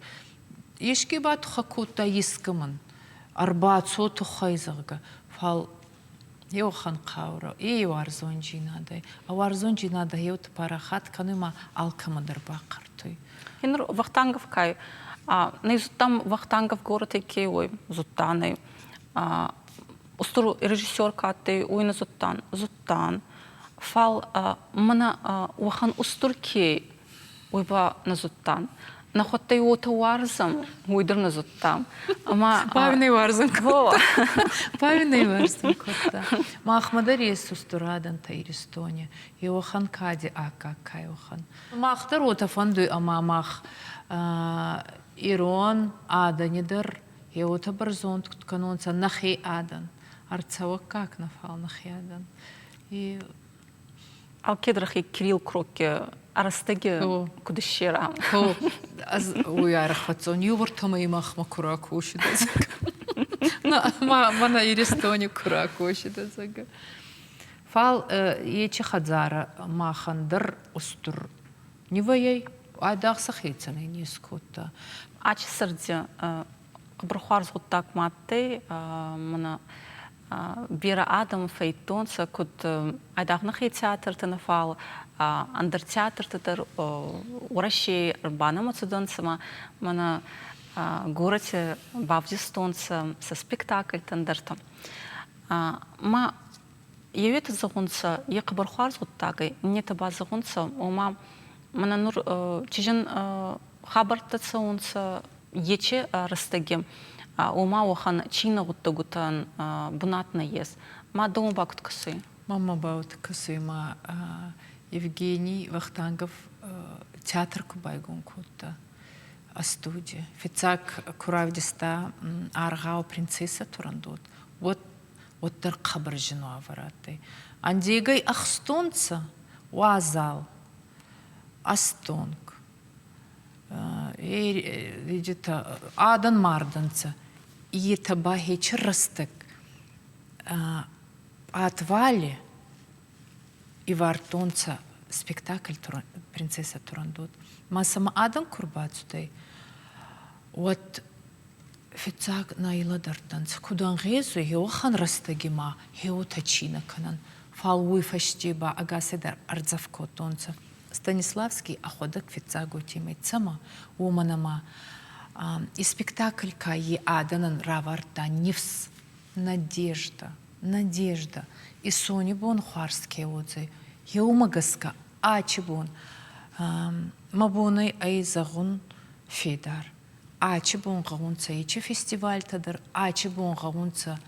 C: Еске ба тухӕ кодта ескӕмӕн, ӕрбацо тухӕй, зӕгъгӕ. Фал Еуӕхӕн хъаурӕ, е уарзондзийнадӕ. А уарзондзийнадӕ еуты парахат кӕнуй ма алкӕмӕ дӕр бахъӕртуй.
A: Нур Вахтангов кай, нӕ зудтам Вахтангов горӕтӕй ке уой, зудтан ӕй. Устур режиссер ка адтӕй, уой нӕ зудтан, зудтан. Фал мӕнӕ уӕхӕн устур ке уой ба нӕ зудтан. Нӕхуӕдтӕй уотӕ уарзӕн, уой дӕр нӕ зудтам. Ӕма
C: Павел уарзун кодта. Павел уарзун кодта. Махмӕ дӕр ес устур адӕнтӕ Иристони. Еуӕхӕн кади аккаг кайуӕхӕн. Мах дӕр уотӕ фӕндуй ӕма мах ирон адӕни дӕр еуотӕ бӕрзонд куд кӕнонцӕ нӕхе адӕн, ӕрцӕуӕггаг нӕ, фал нӕхе адӕн. И
A: Алкедр Кирилл Крокке ӕрӕстӕги куд иссера.
C: Ӕз уый арӕх фӕццӕун еувӕртӕмӕ махмӕ ку ракосидӕ. Мӕнӕ Иристони ку ракосидӕ, зӕгъгӕ. Фал ечи хӕдзарӕ махӕн дӕр устур нивӕйӕй айдагъ сӕхецӕн ӕй не скодта.
A: Ачи сӕрди хъӕбӕр хуарз гъуддаг ма адтӕй, мӕнӕ берӕ адӕм фӕйдтонцӕ, куд айдагъ нӕхе театртӕ нӕ, фал ӕндӕр театртӕ дӕр Уӕрӕсей ӕрбанӕмӕ цудӕнцӕ ма мӕнӕ горӕти бавдистонцӕ сӕ спектакльтӕ ӕндӕртӕ. Ма еуетӕ зӕгъунцӕ, е хъӕбӕр хуарз гъуддаг ӕй, иннетӕ ба зӕгъунцӕ, ома мӕнӕ нур чизӕн хабӕрттӕ цӕунцӕ ечи рӕстӕги, ома уӕхӕн цийнӕ гъуддӕгутӕн бунат нӕййес. Ма дӕумӕ ба куд кӕсуй?
C: Мӕнмӕ ба уотӕ кӕсуй, ма Евгений Вахтангов театр ку байгон кодта, студий. Фиццаг ку равдиста аргъау «Принцесса Турандот», уӕд уӕддӕр хъӕбӕр зин уавӕр адтӕй. Ӕндегӕй ӕхстонцӕ уазал, ӕстонг. Адӕн мардӕнцӕ. Етӕ ба хечи рӕстӕг пъатвали ивардтонцӕ спектакль «Принцесса Турандот». Ма сӕмӕ адӕн ку рбацудӕй, уӕд фиццаг нӕ лӕдӕрдтӕнцӕ, куд ӕнгъезуй еуӕхӕн рӕстӕги ма хеуотӕ чи нӕ кӕнӕн, фал уой фӕсте ба ӕгасӕйдӕр ӕрдзӕф кодтонцӕ. Станиславский ӕхуӕдӕг фиццаг уотемӕй цӕмӕ, уомӕн ӕма и спектакль ка е адӕнӕн равардта нифс, надежда, надежда. Исони бон хуарз ке уодзӕй, еумӕ гӕсгӕ ачи бон мӕ бонӕй ӕй зӕгъун федар. Ачи бон гъӕунцӕ ечи фестивальтӕ дӕр, ачи бон гъӕунцӕ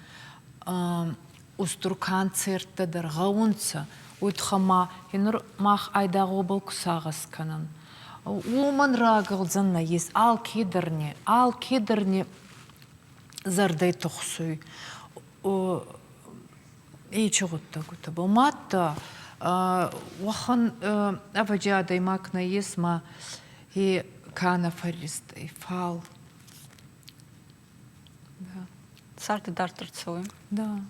C: устур концерттӕ дӕр гъӕунцӕ. Уотӕ ма нур мах айдагъ уобӕл ку сагъӕс кӕнӕн. Уомӕн рагӕлдзӕн нӕййес алкедӕр не, алкедӕр не зӕрдӕй тухсуй. Ечи гъуддӕгутӕбӕл. Мадта уӕхӕн ӕвӕдзи адӕймаг нӕййес ма е ка нӕ фӕрристӕй, фал
A: Цард идарддӕр цӕуй.
C: Да.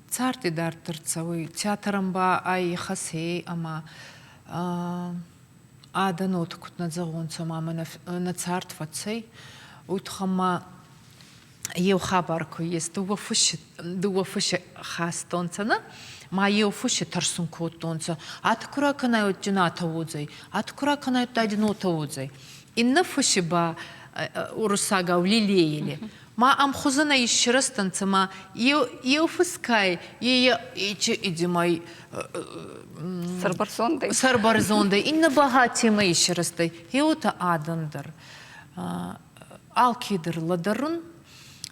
C: Цард идарддӕр цӕуй. Театрӕн ба ӕ ихӕс ӕй ӕма адӕн уотӕ куд нӕ зӕгъонцӕ, ма мӕ нӕ цард фӕцӕй, уой туххӕн ма еу хабар ку ес, дууӕ фуси хастонцӕ нӕ, ма еу фуси тӕрсун кодтонцӕ. Атӕ ку ракӕнай, уӕд дин атӕ уодзӕй, атӕ ку ракӕнай, уӕдта дин уотӕ уодзӕй. Иннӕ фуси ба уруссагау лелеяли. Ма ӕмхузӕнӕй иссирӕзтӕнцӕ ма еу фускай е идимай
A: сӕрбӕрзондӕй.
C: Сӕрбӕрзондӕй. Иннӕ ба гъатемӕ иссирӕзтӕй. Еутӕ адӕн дӕр. Алкедӕр лӕдӕрун.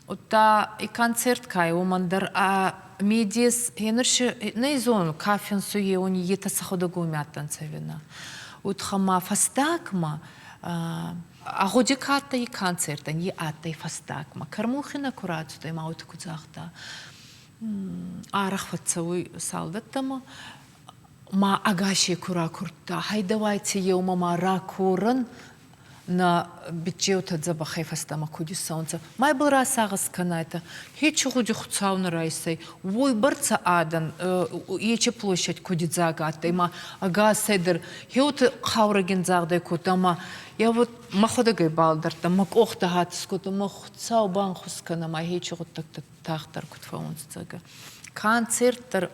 C: Удта и концерт кай уомӕн дӕр ӕ медес енур нӕ зонун, ка финсуй еуни етӕ сӕхуӕдӕг уоми адтӕнцӕ ӕви нӕ. Удта ма фӕстагмӕ агъуди ка адтӕй и концертӕн, е адтӕй фӕстагмӕ. Кормухина ку рацудӕй ма уотӕ ку загъта, арӕх фӕццӕуй салдӕттӕмӕ, ма ӕгасей ку ракурдта, гьӕйдӕуайте еумӕ ма ракорӕн нӕ биччеутӕ дзӕбӕхӕй фӕстӕмӕ куд иссӕунцӕ, ма ибӕл расагъӕс кӕнайтӕ, ечи гъуди Хуцау нӕ райсӕй, уойбӕрцӕ адӕн ечи площадь куд идзаг адтӕй, ма ӕгасӕй дӕр хеути хъаурӕгин загъдӕй кодта, ма я вот мӕхуӕдӕг ӕй балдӕрдтӕн, мӕ къохтӕ хатт скодтон, мӕ Хуцау банхус кӕнӕ, ма ечи гъуддӕгтӕ тагъддӕр куд фӕуунцӕ, зӕгъгӕ. Концерт дӕр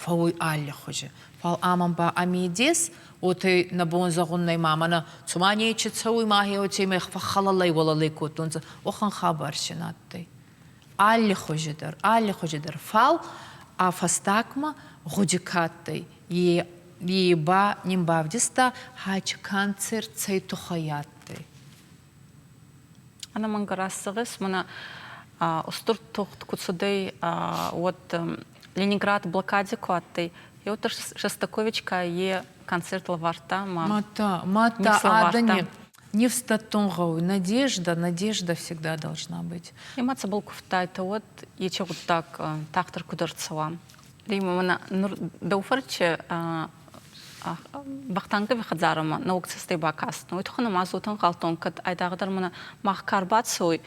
C: фӕууй аллихузи. Фал амӕн ба ами дес, уотӕ нӕ бон зӕгъун нӕй ма мӕнӕ цума нечи цӕуй ма хеуотемӕй фӕххӕлӕлӕй-уӕлӕлӕй кодтонцӕ, уӕхӕн хабар син адтӕй. Аллихузи дӕр, аллихузи дӕр. Фал ӕ фӕстагмӕ гъуди ка адтӕй, е, е ба нин бавдиста, хачи концерт цӕй туххӕй адтӕй.
A: Ӕнӕмӕнгӕ рацӕгъес, мӕнӕ устур тугъд ку цудӕй, уӕд Ленинград блокади ку адтӕй, еутӕ Шостакович ка е концерт лӕвардта ма
C: Мадта, мадта адӕни нифс дӕттун гъӕуй. Надежда, надежда всегда должна быть.
A: Ема цӕбӕл кувдтайтӕ, уӕд ечи гъуддаг тагъддӕр куд ӕрцӕуа. Рима, мӕнӕ нур дӕу фӕрче Вахтангови хӕдзарӕмӕ нӕуӕг цӕстӕй бакастан. Уой туххӕн ӕма дзотӕн гъалтон, кӕд айдагъдӕр мӕнӕ мах ка ӕрбацӕуй,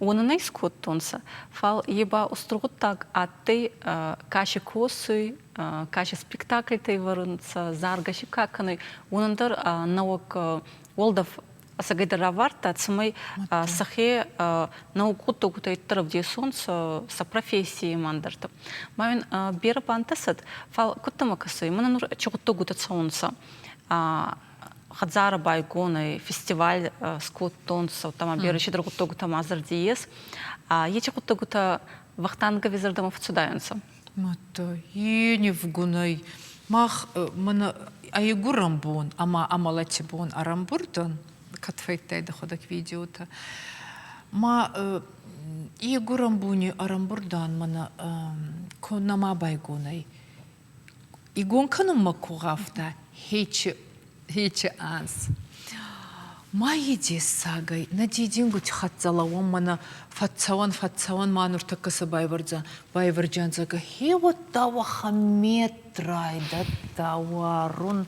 A: уонӕн ӕй скодтонцӕ. Фал е ба устур гъуддаг адтӕй, ка си косуй, ка си спектакльтӕ ӕвӕрунцӕ, заргӕ си ка кӕнуй, уонӕн дӕр нӕуӕг уӕлдӕф ӕцӕгӕйдӕр равардта, цӕмӕй сӕхе нӕуӕг гъуддӕгутӕй дӕр ӕвдесонцӕ сӕ профессий ӕндӕртӕ. Ма ин берӕ бантӕсӕд, фал куд дӕмӕ кӕсуй, мӕнӕ нур чи гъуддӕгутӕ цӕунцӕ? Хӕдзарӕ байгон ӕй, фестиваль скодтонцӕ, ма берӕ чидӕр гъуддӕгутӕ ма зӕрди ес. Ечи гъуддӕгутӕ Вахтангови зӕрдӕмӕ фӕццудайонцӕ?
C: Мадта е нивгунӕй мах мӕнӕ ӕйгурӕн бон ӕма амӕлӕти бон ӕрӕмбурд ан, кӕд фӕйдтай дӕхуӕдӕг видеотӕ. Ма игурӕн бони ӕрӕмбурд ан мӕнӕ ку нӕма байгон ӕй. Игон кӕнунмӕ ку гъавта, хечи Хечи анз. Ма е дессагӕй, нӕ дидингути хӕццӕ лӕууӕн мӕнӕ фӕццӕуӕн, фӕццӕуӕн ма нуртӕккӕ сӕ байвӕрдзӕн, байвӕрджан, зӕгъгӕ, хеуӕттӕ уӕхӕн мет райдӕдта уарун.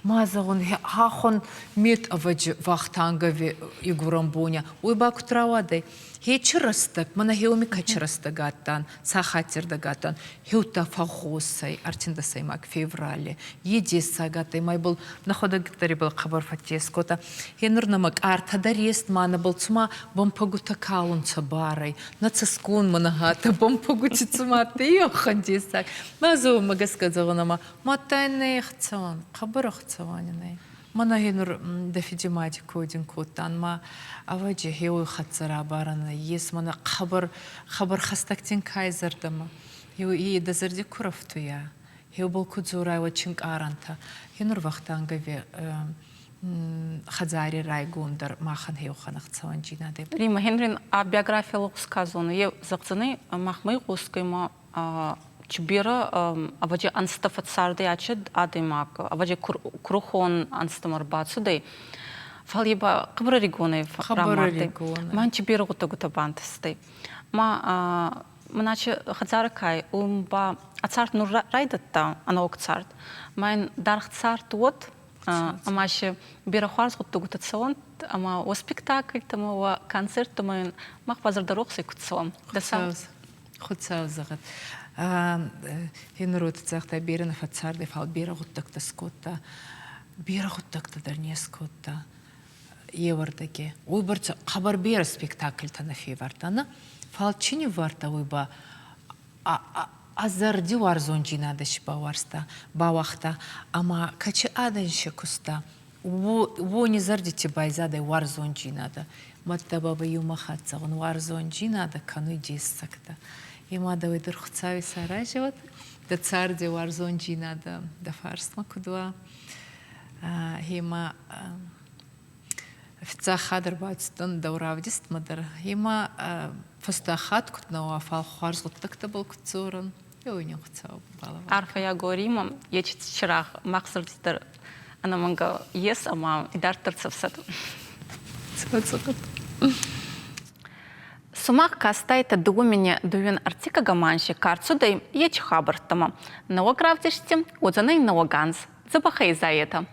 C: Ма зӕгъун, хӕххон мет ӕвӕджи Вахтангови игурӕн бонӕ. Уой ба куд рауадӕй? Хечи рӕстӕг, мӕнӕ хеуми кӕчи рӕстӕг адтан, сахаттирдӕг адтан, хеуттӕ фӕгъгъосӕй ӕртиндӕсӕймаг феврали. Е дессаг адтӕй, ма ибӕл нӕхуӕдӕг дӕр ибӕл хъӕбӕр фӕддес кодта. Хе нур нӕмӕ къартӕ дӕр ест, ма нӕбӕл цума бӕмпӕгутӕ калунцӕ барӕй. Нӕ цӕсгон мӕнӕ гьатӕ бӕмпӕгути цума адтӕй, уӕхӕн дессаг. Ма зӕгъун, гӕсгӕ зӕгъун ӕма мадта нӕ ӕхцӕуӕн, хъӕбӕр ӕхцӕуӕн ин ӕй. Мӕнӕ гьенур дӕ фиди мади кодин кодтан, ма ӕвӕджи хеуой хӕццӕ рабарӕн ес мӕнӕ хъӕбӕр хъӕбӕр хӕстӕгтин кай зӕрдӕмӕ. Е дӕ зӕрди ку рӕфтуйа, хеубӕл ку дзорай, уӕд чинкъарӕнтӕ. Гьенур Вахтангови хӕдзари райгон дӕр махӕн хеухӕн ӕхцӕуӕнджийнадӕ.
A: Рима Хенрин а биография лугъсказоны е зӕгъдзӕнӕй махмӕ игъосгӕй ма чи берӕ ӕвӕджи ӕнзтӕ фӕццардӕй ачи адӕймаг, ӕвӕджи курухон ӕнзтӕмӕ ӕрбацудӕй. Фал е ба хъӕбӕр ӕригонӕй рамардӕй. Мӕн чи берӕ гъуддӕгутӕ бантӕстӕй. Ма мӕнӕ хӕдзарӕ кай, уым ба а цард нур райдӕдта, ӕнӕуӕг цард. Ма ин даргъ цард уод, ӕма си берӕ хуарз гъуддӕгутӕ цӕуӕнт, ӕма уӕ спектакльтӕмӕ, уӕ концерттӕмӕ ин мах ба зӕрдӕрохсӕй куд цӕуӕм. Дӕ цард.
C: Хуцау зӕгъӕд. Хенрот загъта, берӕ нӕ фӕццардӕй, фал берӕ гъуддӕгтӕ скодта. Берӕ гъуддӕгтӕ дӕр не скодта. Еуӕрдӕги. Уойбӕрцӕ хъӕбӕр берӕ спектакльтӕ нӕ февардта, нӕ? Фал чи ниввардта, уой ба ӕ зӕрди уарзондзийнадӕ си бауарзта, бауагъта ӕма кӕчи адӕн си куста, уони зӕрдити байзадӕй уарзондзийнадӕ. Мадта бабӕй еумӕ хӕццӕ уарзондзийнадӕ кӕнуй дессӕгтӕ. Ема дӕуӕй дӕр Хуцауи саразӕуӕд, дӕ царди уарзондзийнадӕ дӕ фарсмӕ куд уа. Ема фиццаг хатт ӕрбацудтӕн дӕу равдистмӕ дӕр. Ема фӕстаг хатт куд нӕ уа, фал хуарз гъуддӕгтӕбӕл куд дзорӕн, еу ин Хуцау балӕвар.
A: Арфӕйаг Римӕ, ечи чырагъ мах зӕрдитӕр ӕнӕмӕнгӕ ес ӕма идарддӕр цӕфсӕд.
C: Цӕцӕгъӕд.
A: Сумах кастайтӕ дууӕ мине дууин ӕртиккӕгӕм анзи ка рцудӕй, ечи хабӕрттӕмӕ. Нӕуӕг равдисти уодзӕнӕй нӕуӕг анз. Дзӕбӕхӕй изайетӕ.